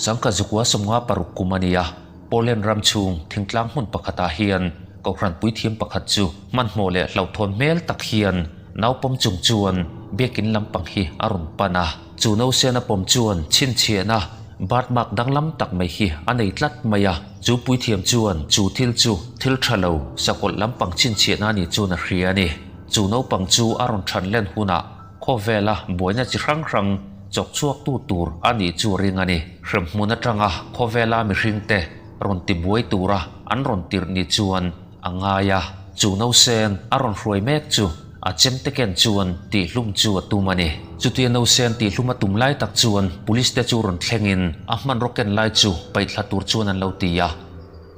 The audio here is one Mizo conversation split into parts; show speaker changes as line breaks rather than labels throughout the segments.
Sangkhat zakua 56 kum a ni a, Poland ram chhung thingtlang hmun pakhatah hian Kohhran puithiam pakhat chu hmanhmawh leh hlauhthawn hmel tak hian naupawm chung chuan biakin lampang hi a rawn pan a. Chu nausena pawm chuan chhinchhiahna birthmark danglam tak mai hi a nei tlat mai a. Chu puithiam chuan chu thil chu thil tha lo sakawlh lampang chhinchhiahna ni chuan a hria a ni. Chu naupang chu a rawn than len hunah khawvela buaina chi hrang hrang chawk chhuaktu tur a nih chu a ring a ni. Hremhmun atanga khawvela mihringte rawn ti buai tura an rawn tirh ni chuan a ngai a. Chu nausen a rawn hruai mek chu a chemte ken chuan tihhlum chu a tum a ni. Chutia nausen tihhlum a tum lai tak chuan police te chu rawn thlengin a hmanraw ken lai chu paihthla tur chuan an lo ti a.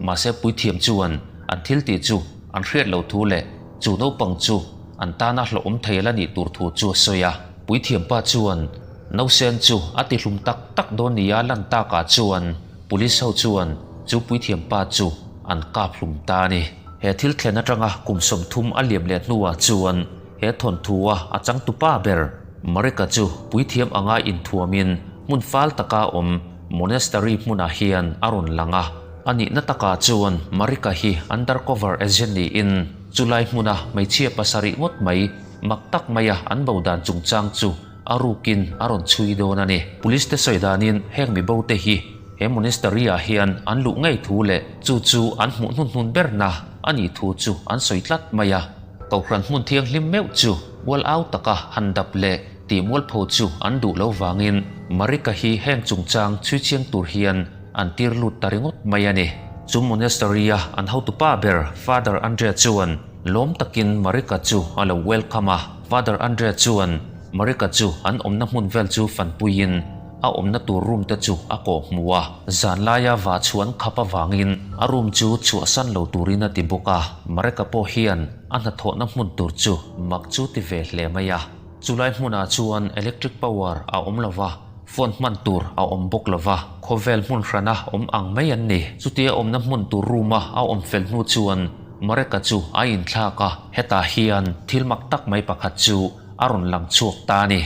Mahse puithiam chuan an thil tih chu an hriat loh thu leh chu naupang chu an tana hlauhawm thei la nih tur thu chu a sawi a. Puithiam pa chuan nausen chu a tihlum tak tak dawn nia lan takah chuan Police ho chuan chu puithiam pa chu an kap hlum ta a ni. He thil thlen atanga kum 30 a liam leh hnuah chuan he thawnthu a a changtu pa ber Marika chu puithiam anga inthuamin hmun fal taka awm monastery hmunah hian a rawn lang a. A nihna takah chuan Marika hi undercover agent niin chulai hmuna hmeichhia pasarih ngawt mai mak tak maia an bo dan chungchang chu A rukin a rawn chhui dawn a ni. Police te sawi danin heng mi bo te hi he monastery ah hian an luh ngei thu leh chu chu an hmuh hnunhnun berna a nih thu chu an sawi tlat mai a. Kohhran hmun thianghlim meuh chu ual au taka han dap leh tih mualpho chu an duh lo vangin Marika hi heng chungchang chhui chiang tur hian an tir lut ta ringawt mai a ni. Chu monastery a an hotupa ber Father Andrea chuan lawm takin Marika chu a lo welcome a. Father Andrea chuan Marika chu an awmna hmun vel chu fanpuiin a awmna tur room te chu a kawh hmu a. Zan laia vah chhuan khap avangin a room chu chhuahsan lo turin a ti bawk a. Marika pawh hian a hnathawhna hmun tur chu mak chu ti ve hle mai a. Chulai hmunah chuan electric power a awm lo va, phone hman tur a awm bawk lo va, khawvel hmun hrana awm ang mai an ni. Chutia awmna hmun tur room a a awm fel hnu chuan Mareka chu a inthlak a, hetah hian thil mak tak mai pakhat chu a rawn lang chhuak ta a ni.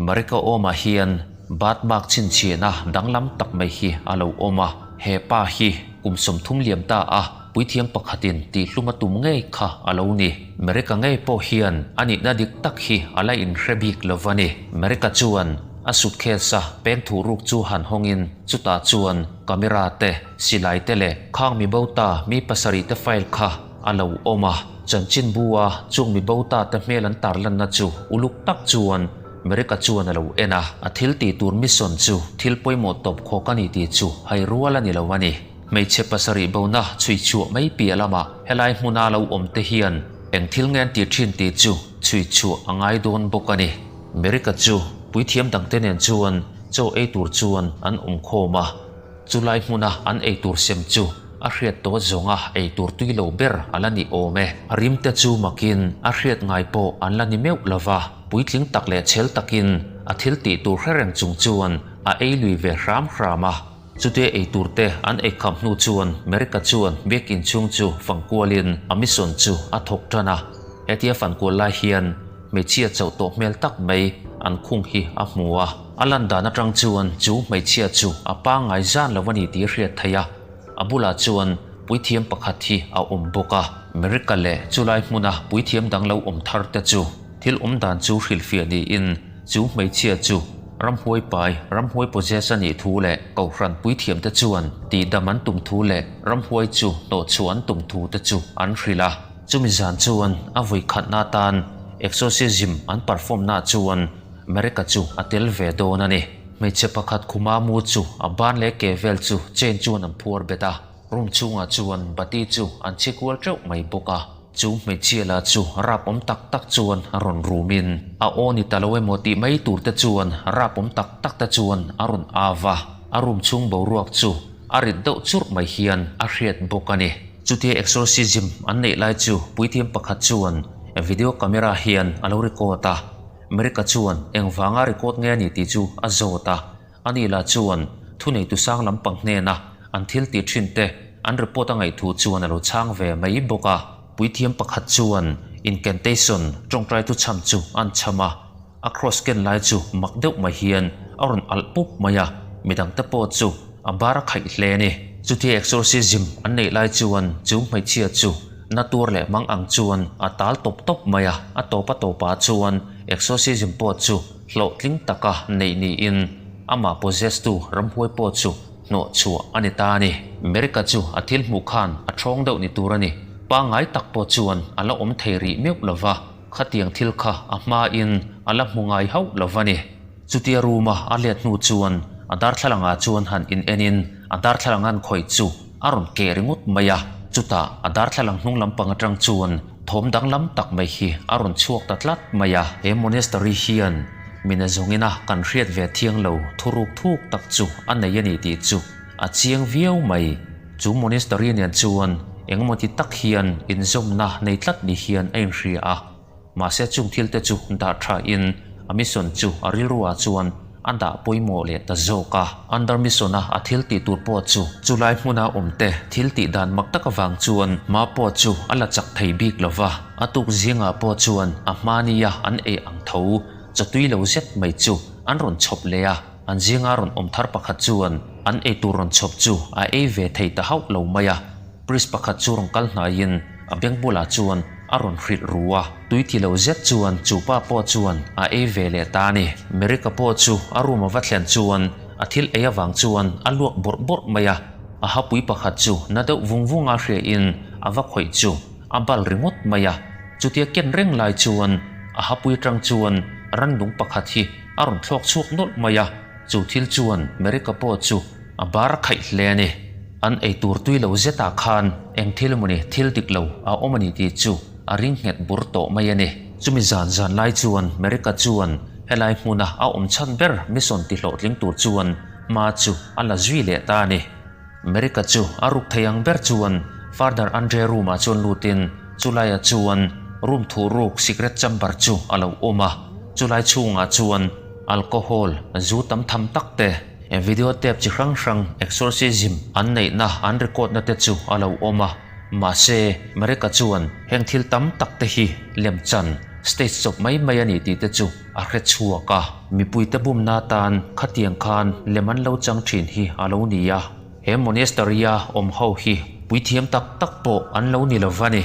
Mareka awmah hian birthmark chhinchhiahna danglam tak mai hi a lo awm a, he pa hi kum 30 liam ta a puithiam pakhatin tihhlum a tum ngei kha a lo ni. Mareka ngei pawh hian a nihna dik tak hi a la inhre bik lo va ni. Mareka chuan a suitcase a peng thuh ruk chu han hawngin chutah chuan Camera te, silai te leh khang mi bo ta mi pasarih te file kha a lo awm a. Chanchin bu a chung mi bo ta te hmel an tarlanna chu uluk tak chuan Merika chuan a lo en a. A thil tih tur mission chu thil pawimawh tawp khawk a ni tih chu hai rual a ni lo a ni. Hmeichhe pasarih bona chhui chhuah mai piah lamah helai hmuna lo awm te hian eng thil nge an tih thin tih chu chhui chhuah a ngai dawn bawk a ni. Merika chu puithiam dangte nen chuan Chaw ei tur chuan an awm khawm a, chulai hmuna an ei tur sem chu a hriat tawh zawnga ei tur tui lo ber a la ni awm e. A rimte chu makin a hriat ngai pawh an la ni meuh lo va, puitling tak leh chhel takin a thil tih tur hre reng chung chuan a ei lui ve hram hram a. Chutia ei tur te an ei kham hnu chuan Merika chuan biakin chhung chu fangkualin a mission chu a thawk tan a, hetia fankual lai hian Hmeichhia chauh tawh hmel tak mai an khung hi a hmu a, a lan dan atang chuan chu hmeichhia chu a pangngai zan lo a ni tih a hriat theih a, a bulah chuan puithiam pakhat hi a awm bawk a. Merika leh chulai hmuna puithiam dang lo awm thar te chu thil awm dan chu hrilhfiah niin chu hmeichhia chu ramhuai pai, ramhuai possess a nih thu leh kohhran puithiam te chuan tihdam an tum thu leh ramhuai chu hnawhchhuah an tum thu te chu an hrilh a. Chumi zan chuan a vui khatna atan exorcism an perform na chuan America chu a tel ve dawn a ni. Hmeichhe pakhat khuma mu chu a ban leh ke vel chu chain chuan an phuar bet a, room chhungah chuan bati chu an chhi kual teuh mai bawk a. Chu hmeichhia lah chu rap awm tak tak chuan a rawn rumin a aw ni ta lo emaw tih mai tur te chuan rap awm tak tak te chuan a rawn av a, a room chhung boruak chu a rit deuh churh mai hian a hriat bawk a ni. Chutia exorcism an neih lai chu puithiam pakhat chuan video camera hian a lo record a, America chuan engvanga record nge a ni tih chu a zawt a, ani lah chuan thuneitu sang lampang hnena an thil tih thin te an report a ngaih thu chuan a lo chhang ve mai bawk a. Puithiam pakhat chuan incantation tawngtai thu chham chu an chham a, a cross ken lai chu mak deuh mai hian a rawn alh pup mai a, midangte pawh chu. a bar a khaih hle a ni. Chutia exorcism an neih lai chuan chu hmeichhia chu na tur leh mang ang chuan a tal tawp tawp mai a, a tawp a tawpah chuan exorcism pawh chu hlawhtling taka neih niin amah possess tu ramhuai pawh chu hnawh chhuah a ni ta a ni. America chu a thil hmuh khan a thawng deuh ni tur a ni. Pangngai tak pawh chuan a la awm thei rih meuh lo va, khatiang thil kha a hmain a la hmu ngai hauh lo va ni. Chutia room a a let hnu chuan a darthlalang ah chuan han in en in a darthlalang an khawih chu a rawn keh ringawt mai a, chutah a darthlalang hnung lampang atang chuan thawm danglam tak mai hi a rawn chhuak ta tlat mai a. He monastery hian mina zawngin a kan hriat ve thiang lo thuruk thuk tak chu a nei a ni tih chu a chiang viau mai. Chu monastery nen chuan engemaw ti tak hian inzawmna nei tlat ni hian a inhria a. Mahse chung thil te chu dah tha in a mission chu a rilru ah chuan a dah pawimawh leh ta zawk a. Under mission a a thil tih tur pawh chu chulai hmuna awm te thil tih dan mak tak avang chuan hma pawh chu a la chak thei bik lo va. A tuk zingah pawh chuan a hmania an ei ang tho chawtui lo zet mai chu an rawn chhawp leh a. An zinga rawn awm thar pakhat chuan an ei tur rawn chhawp chu a ei ve thei ta hauh lo mai a. Priest pakhat chu rawn kal hnaiin a beng bulah chuan a rawn hrilh ru a, tui ti lo zet chuan chu pa pawh chuan a ei ve leh ta a ni. Merika pawh chu a room a va thlen chuan a thil ei avang chuan a luak bawrh bawrh mai a, a hapui pakhat chu na deuh vung vung a hriain a va khawih chu a bal ringawt mai a, chutia ken reng lai chuan a hapui atang chuan rannung pakhat hi a rawn thlawk chhuak nawlh mai a, chu thil chuan Merika pawh chu a bar khaih hle a ni. An ei tur tui lo zetah khan eng thil emawni thil dik lo a awm a ni tih chu a ring nghet bur tawh mai a ni. Chumi zan zan lai chuan Merika chuan helai hmuna a awm chhan ber mission ti hlawhtling tur chuan hma chu a la zui leh ta a ni. Merika chu a ruk thei ang ber chuan Father Andre room ah chuan lutin chulaiah chuan room thuh ruk secret chamber chu a lo awm a, chulai chhungah chuan alcohol zu tam tham tak te, Video tape chi hrang hrang exorcism an neihna an record na te chu a lo awm a, mahse Mareka chuan heng thil tam tak te hi lemchan stage chawp mai mai a ni tih te chu a hre chhuak a. Mipuite bumna atan khatiang khan lem an lo chang thin hi a lo ni a, he monastery-a awm ho hi puithiam tak tak pawh an lo ni lo va ni.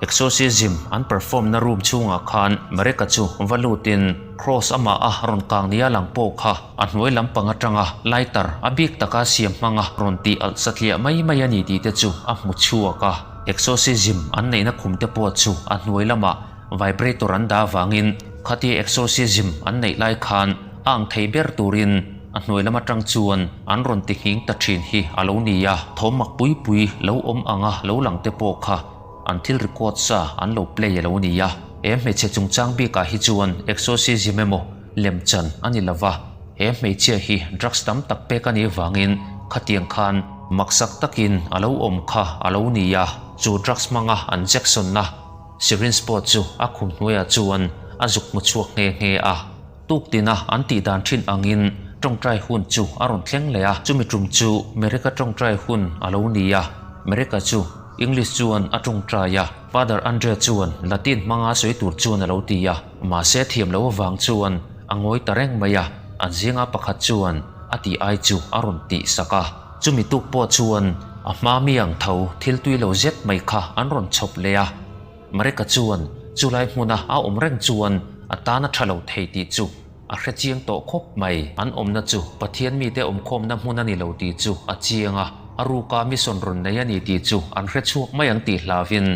Exorcism an perform na room chhungah khan Mareka chu va lutin Cross amah a rawn kang nia lang pawh kha a hnuai lampang atanga lighter a bik taka siam hmanga rawn tih alh satliah mai mai a ni tih te chu a hmu chhuak a. Exorcism an neihna khum te pawh chu a hnuai lamah vibrator an dah avangin khatia exorcism an neih lai khan a ang thei ber turin a hnuai lam atang chuan an rawn ti nghing ta thin hi a lo ni a. Thawm mak pui pui lo awm anga lo lang te pawh kha An thil record sa an lo play a lo ni a, he hmeichhe chungchang bikah hi chuan exorcism emaw lemchan a ni lova, he hmeichhia hi drugs tam tak pek a nih vangin khatiang khan maksak takin a lo awm kha a lo ni a, chu drugs hmanga an Jackson na syringe pawh chu a khum hnuaiah chuan a zuk hmu chhuak nghe nghe a. Tuk tina an tih dan thin angin tawngtai hun chu a rawn thleng leh a, chumi tum chu Mereka tawngtai hun a lo ni a, Mereka chu English chuan a tawngtai a, Father Andre chuan Latin hmanga sawi tur chuan a lo ti a, mahse thiam lo avang chuan a ngawi ta reng mai a, an zinga pakhat chuan a tih ai chu a rawn tih sak a, chumi tuk pawh chuan a hma mi ang tho thil tui lo zet mai kha an rawn chhawp leh a. Mareka chuan chulai hmuna a awm reng chuan a tan a tha lo thei tih chu a hre chiang tawh khawp mai. An awmna chu Pathian mite awmkhawmna hmun a ni lo tih chu a chiang a, a ruka mission rawn nei a ni tih chu an hre chhuak mai ang tih hlauvin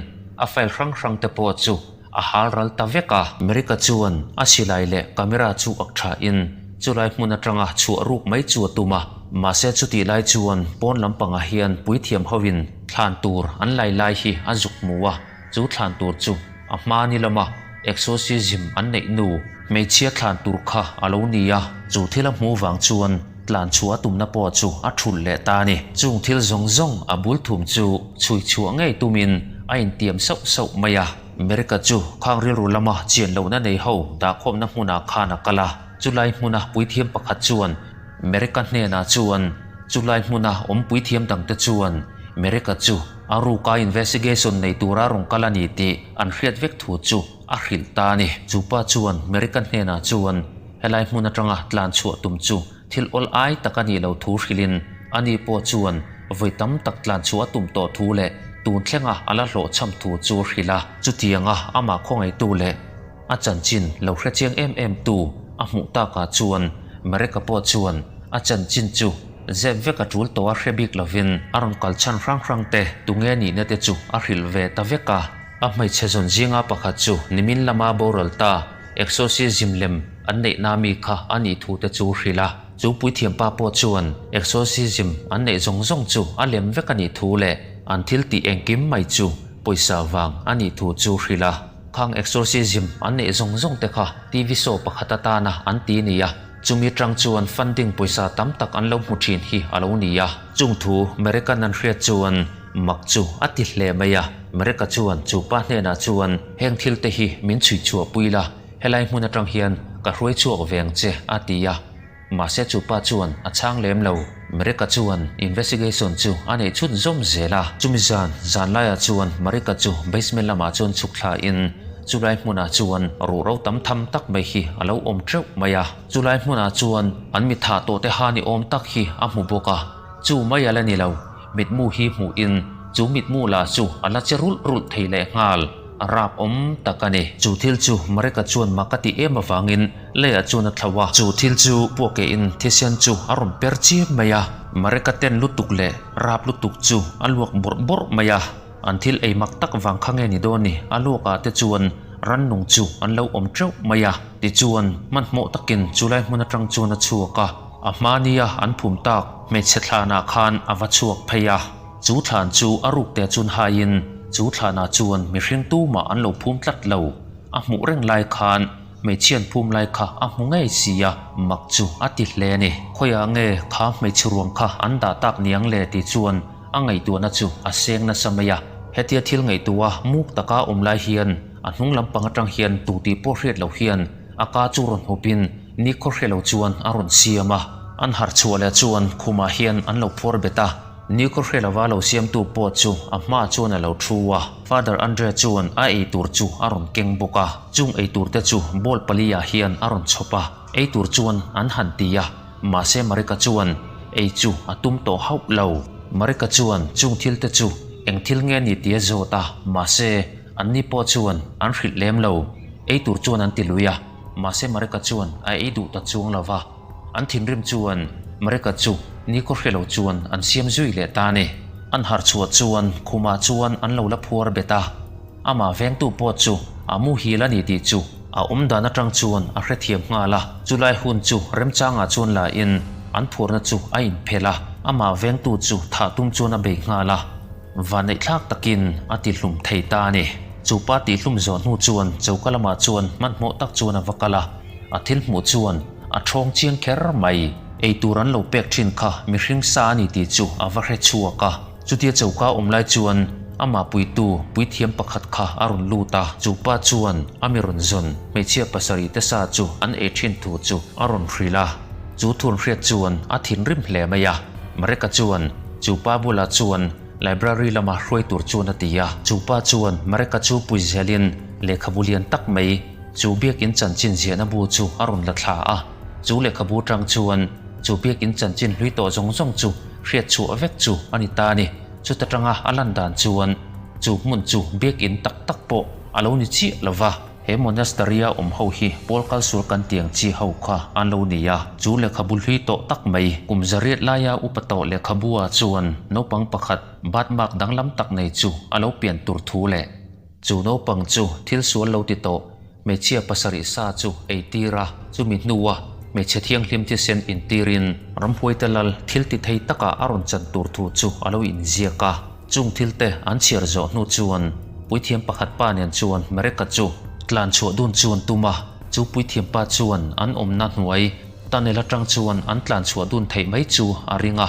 a file hrang hrang te pawh chu a hal ral ta vek a. Mareka chuan a silai leh camera chu ak thain chulai hmun atanga chhuah ruk mai chu a tum a, mahse chutih lai chuan pawn lampangah hian puithiam hovin Thlan tur an lai lai hi a zuk hmu a, chu thlan tur chu a hma ni lama exorcism an neih nu hmeichhia thlan tur kha a lo ni a, chu thil a hmuh vang chuan tlan chhuah a tumna pawh chu a thulh leh ta a ni. Chung thil zawng zawng a bul thum chu chhui chhuah ngei tumin a intiam sauh sauh mai a. America chu khang rilru lama chian lohna nei ho dahkhawmna hmunah khan a kal a, chulai hmuna puithiam pakhat chuan Mereka hnenah chuan chulai hmuna awm puithiam dangte chuan Mereka chu a ruka investigation nei tura rawn kal a ni tih an hriat vek thu chu a hrilh ta a ni. Chu pa chuan Mereka hnenah chuan helai hmun atanga tlan chhuah tum chu thil awl ai tak a nih lo thu hrilhin Ani pawh chuan vawi tam tak tlan chhuah a tum tawh thu leh tun thlenga a la hlawhchham thu chu a hrilh a. Chutianga amah khawngaihtu leh a chanchin lo hrechiang em em tu a hmuh takah chuan Mareka pawh chuan a chanchin chu zep vek a tul tawh a hre bik lovin a rawn kal chhan hrang hrang te tunge nihna te chu a hrilh ve ta vek a. A hmeichhe zawn zinga pakhat chu nimin lama boral ta exorcism lem an neihna mi kha a nih thu te chu hrilh a. Chu puithiam pa pawh chuan exorcism an neih zawng zawng chu a lem vek a nih thu leh an thil tih engkim mai chu pawisa vang a nih thu chu hrilh a. Khang exorcism an neih zawng zawng te kha TV show pakhat atana an ti ni a, chumi tang chuan funding pawisa tam tak an lo hmu thin hi a lo ni a. Chung thu American an hriat chuan mak chu a ti hle mai a, America chuan chu pa hnenah chuan heng thil te hi min chhui chhuah pui la, helai hmun atang hian ka hruai chhuak ve ang che a ti a. Mahse chu pa chuan a chhang lem lo. Marika chuan investigation chu a neih chhun zawm zel a. Chumi zan, zan laiah chuan Marika chu basement lamah chuan chhuk thla in chulai hmunah chuan ruhro tam tham tak mai hi a lo awm teuh mai a. Chulai hmunah chuan an mi thah tawh te ha ni awm tak hi a hmu bawk a. Chu mai a la ni lo, mitmu hi hmuh in chu mitmu lah chu a la che rulh rulh thei leh nghal. A rap awm tak a ni. Chu thil chu Marika chuan mak a tih em avangin Leiah chuan a thlo a, chu thil chu puahkehin thisen chu a rawn per chiam mai a. Mareka ten lutuk leh rap lutuk chu a luak bawrh bawrh mai a. An thil ei mak tak vang kha nge ni dawn ni, a luakah te chuan rannung chu an lo awm teuh mai a. Tichuan, hmanhmawh takin chulai hmun atang chuan a chhuak a, a hma nia an phum tak hmeichhe thlanah khan a va chhuak phei a. Chu thlan chu a ruk te chuan haiin chu thlanah chuan mihring tumah an lo phum tlat lo. A hmuh reng lai khan Hmeichhian phum lai kha a hmu ngei si a, mak chu a ti hle a ni. Khawiah nge kha hmeichhe ruang kha an dah tak niang le tih chuan a ngaihtuahna chu a seng nasa mai a. Hetia thil ngaihtuah muk taka awm lai hian a hnung lampang atang hian tu tih pawh hriat loh hian a ka chu rawn hupin nikhaw hre lo chuan a rawn siam a. An harh chhuah leh chuan khumah hian an lo phuar bet a. Nikhaw hre lova lo siamtu pawh chu a hmaah chuan a lo thu a, Father Andre chuan a ei tur chu a rawn keng bawk a, chung ei tur te chu bowl pali ah hian a rawn chhawp a, ei tur chuan an han ti a, mahse Marika chuan ei chu a tum tawh hauh lo. Marika chuan chung thil te chu eng thil nge ni ti a zawt a, mahse anni pawh chuan an hrilh lem lo, ei tur chuan an ti lui a, mahse Marika chuan a ei duh ta chuang lo va. An thinrim chuan Mareka chu nikhaw hre lo chuan an siam zui leh ta a ni. An harh chhuah chuan khumah chuan an lo la phuar bet a, amah vengtu pawh chu a muhil a ni tih chu a awm dan atang chuan a hrethiam nghal a. Chulai hun chu remchangah chuan la in an phuarna chu a inphelh a, amah vengtu chu thah tum chuan a bei nghal a. Vanneihthlak takin a tihlum thei ta a ni. Chu pa tihlum zawh hnu chuan choka lamah chuan hmanhmawh tak chuan a va kal a, a thil hmuh chuan a ṭhawng chiang kher mai. Ei tur an lo pek ṭhin kha mihring sa a ni tih chu a va hre chhuak a. Chutia choka awm lai chuan amah puitu puithiam pakhat kha a rawn lut a, chu pa chuan a mi rawn zawn hmeichhia pasarih te sa chu an ei ṭhin thu chu a rawn hrilh a. Chu thun hriat chuan a thinrim hle mai a. Mareka chuan chu pa bulah chuan library lama hruai tur chuan a ti a. Chu pa chuan Mareka chu pui zelin lehkhabu lian tak mai chu biakin chanchin ziahna bu chu a rawn la thla a. Chu lehkhabu tang chuan chu biakin chanchin hlui tawh zawng zawng chu hriat chhuah vek chu a ni ta a ni. Chuta tanga a lan dan chuan chu hmun chu biakin tak tak pawh a lo ni chiah lo va. He monastery-a awm ho hi Paul kalsual kan tiang chi ho kha an lo ni a, chu lehkhabu hlui tawh tak mai, kum zariat laia upa tawh lehkhabu-ah chuan naupang pakhat batmark danglam tak nei chu a lo pian tur thu leh chu naupang chu thil sual lo ti tawh hmeichhia pasarih sa chu ei tir a, chumi hnua hmeichhe thianghlim thisen intirin ramhuaite lal thil ti thei takah a rawn chan tur thu chu a lo inziak a. Chung thilte an chhiar zawh hnu chuan puithiam pakhat pa nen chuan Mareka chu tlan chhuah dun chuan tum a, chu puithiam pa chuan an awmna hnuai tunnel atang chuan an tlan chhuah dun theih mai chu a ring a,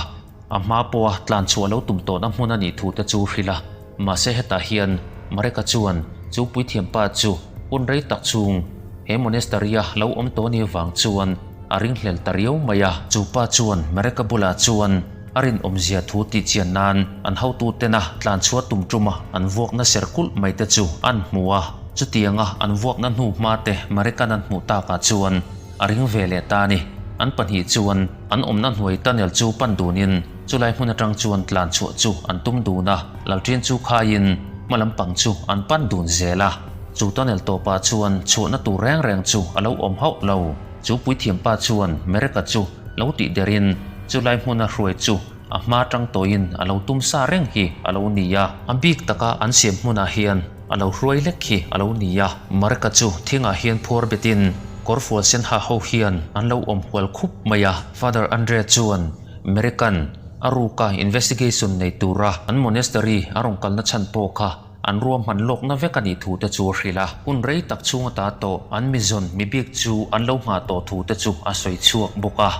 a hma pawha tlan chhuah lo tum tawhna hmun a nih thu te chu hrilh a. Mahse hetah hian Mareka chuan chu puithiam pa chu hun rei tak chhung he monastery-a lo awm tawh ni vang chuan a ringhlel ta riau mai a. Chu pa chuan Mareka bulah chuan A rinawmzia thu tih chian nan an hotutena tlan chhuah tum tuma an vuakna ser kulh mai te chu an hmu a. Chutianga an vuakna hnu hma te Marikan an hmuh takah chuan a ring ve leh ta a ni. An pahnih chuan an awmna hnuai tunnel chu pan dunin chulai hmun atang chuan tlan chhuah chu an tum dun a, lalṭin chu khaiin hma lampang chu an pan dun zel a. Chu tunnel tawpah chuan chhuahna tur reng reng chu a lo awm hauh lo. Chu puithiampa chuan Mereka chu lo tih derin chulai hmuna hruai chu a hma tang tawhin a lo tum sa reng hi a lo ni a. A bik taka an siam hmunah hian a lo hruai lek hi a lo ni a. Marka chu thingah hian phuar betin kawrfual sen ha ho hian an lo awm hual khup mai a. Father Andre chuan American a ruka investigation nei tura an monastery a rawn kalna chhan pawh kha an ruahman lawkna vek a nih thu te chu a hrilh a. Hun rei tak chhung ata tawh an mizawn mi bik chu an lo nghah tawh thu te chu a sawi chhuak bawk a.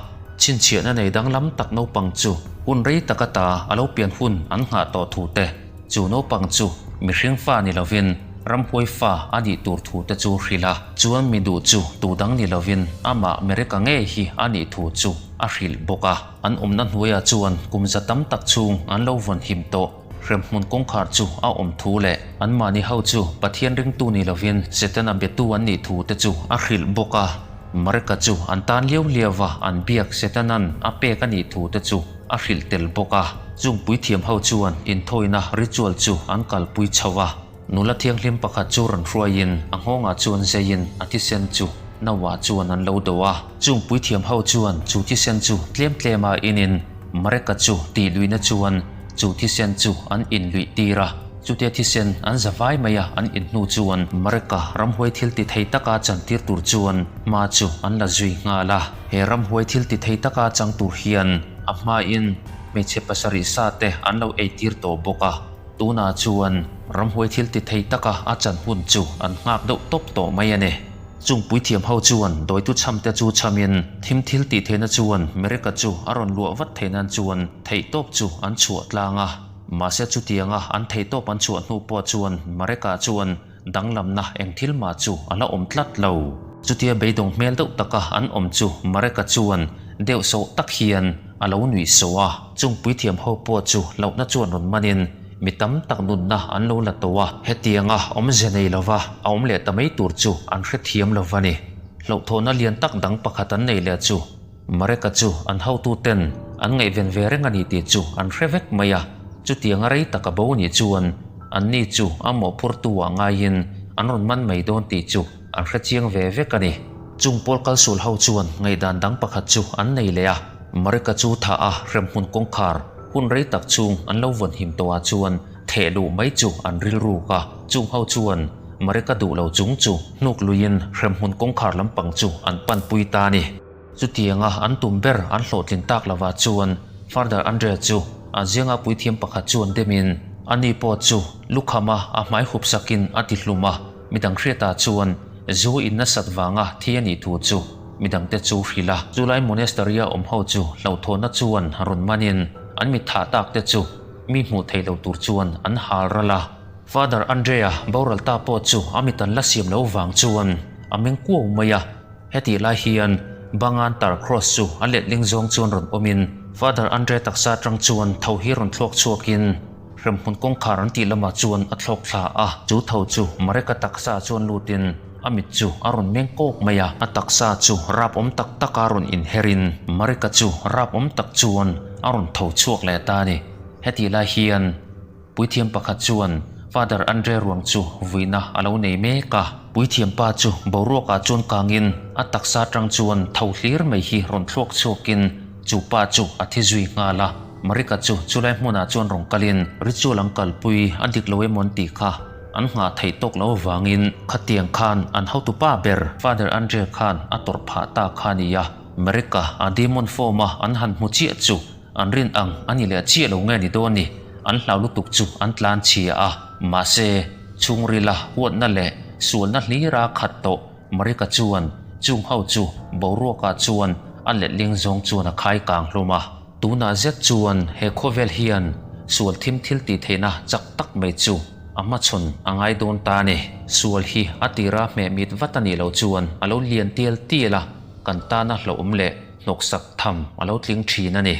Chhinchhiahna nei danglam tak naupang chu hun rei tak ata a lo pian hun an nghah tawh thu te, Chu naupang chu mihring fa ni lovin ramhuai fa a nih tur thu te chu hrilh a, chuan mi duh chu tu dang ni lovin amah Mereka ngei hi a nih thu chu a hrilh bawk a. An awmna hnuaiah chuan kum za tam tak chhung an lo vawn him tawh. Hremhmun kawngkhar chu a awm thu leh anmahni ho chu Pathian ringtu ni lovin Setana betu an nih thu te chu a hrilh bawk a. Mareka chu an tan liau liau va an biak Setanan a pek a nih thu te chu a hrilh tel bawk a. Chung puithiam ho chuan inthawina ritual chu an kalpui chho a. Nula thianghlim pakhat chu rawn hruaiin a nghawngah chuan zeiin a thisen chu nauah chuan an lo do a. Chung puithiam ho chuan chu thisen chu tlem tlema inin Mareka chu tih luihna chuan chu thisen chu an inluih tir a. Chutia thisen an za vai mai a an in hnu chuan Mareka ramhuai thil ti thei taka chantir tur chuan hma chu an la zui nghal a. He ramhuai thil ti thei taka chang tur hian a hmain hmeichhe pasarih sa te an lo eitir tawh bawk a. Tunah chuan ramhuai thil ti thei taka a chan hun chu an nghak deuh tawp tawh mai a ni. Chung puithiam ho chuan dawitu chham te chu chhamin thim thil tih theihna chuan Mereka chu a rawn luah vat theih nan chuan theihtawp chu an chhuah tlang a. Mahse chutianga an theihtawp an chhuah hnu pawh chuan Mareka chuan danglamna eng thil mah chu a la awm tlat lo. Chutia beidawng hmel deuh taka an awm chu Mareka chuan deuh sawh tak hian a lo nuih sawh a. Chung puithiam ho pawh chu hlauhna chuan rawn manin mi tam tak nunna an lo la tawh a. Hetianga awmze nei lova a awm leh ta mai tur chu an hrethiam lo va ni. Hlauhthawhna lian tak dang pakhat an nei leh chu Mareka chu an hotuten an ngaihven ve reng a ni tih chu an hre vek mai a, chutianga rei tak a bo nih chuan anni chu a mawhphurtu ah ngaiin an rawn man mai dawn tih chu an hre chiang ve vek a ni. Chung pawl kalsul ho chuan ngaihdan dang pakhat chu an nei leh a, Mareka chu thah a hremhmun kawngkhar hun rei tak chhung an lo vawn him tawh ah chuan theh luh mai chu an rilruk a, chung ho chuan Mareka duh lo chung chu hnuk luiin hremhmun kawngkhar lampang chu an panpui ta a ni. Chutianga an tum ber an hlawhtlin tak lovah chuan Father Andrea chu a zianga puithiam pakhat chuan demin ani pawh chu lukhama a hmai hup sakin a ti hlum a, midang hriatah chuan zu in nasat vanga thi a nih thu chu midangte chu hrilh a. Chulai monastery-a awm ho chu hlauhthawnna chuan rawn manin an mit thah tak te chu mi hmuh theih lo tur chuan an hal ral a. Father Andrea boral ta pawh chu a mit an la siam lo vang chuan a meng kuau mai a. Hetih lai hian Bangan tar cross chu a letling zawng chuan rawn awmin Father Andre taksa atang chuan tho hi rawn thlawk chhuakin hremhmun kawngkhar an tih lamah chuan a thlawk thla a. Chu tho chu Mareka taksa chuan lutin a mit chu a rawn meng kawk mai a, a taksa chu rap awm tak taka rawn inherin Mareka chu rap awm tak chuan a rawn tho chhuak leh ta a ni. Hetih lai hian. Puithiam pakhat chuan Father Andre ruang chu vuina a lo nei mek a. Puithiam pa chu boruakah chuan kangin a taksa atang chuan tho hlir mai hi rawn thluak chhuakin chu pa chu a thi zui nghal a. Marika chu chulai hmunah chuan rawn kalin ritual an kalpui a dik lo emaw an tih kha an nghah theih tawk lo avangin khatiang khan an hotupa ber Father Andre khan a tawrh phah ta kha a ni a. Marika a demon form a an han hmu chiah chu An rin ang a ni leh chiah lo nge ni dawn ni, an hlau lutuk chu an tlan chhia a. Mahse, chhungrila huatna leh sualna hlira khat tawh Marika chuan chung ho chu boruakah chuan a letling zawng chuan a khai kang hlawm a. Tunah zet chuan he khawvel hian sual thim thil tih theihna chak tak mai chu a hmachhawn a ngai dawn ta a ni. Sual hi a tira hmeh mit vat a nih loh chuan a lo lian tial tial a, kan tana hlauhawm leh hnawksak tham a lo tling thin a ni.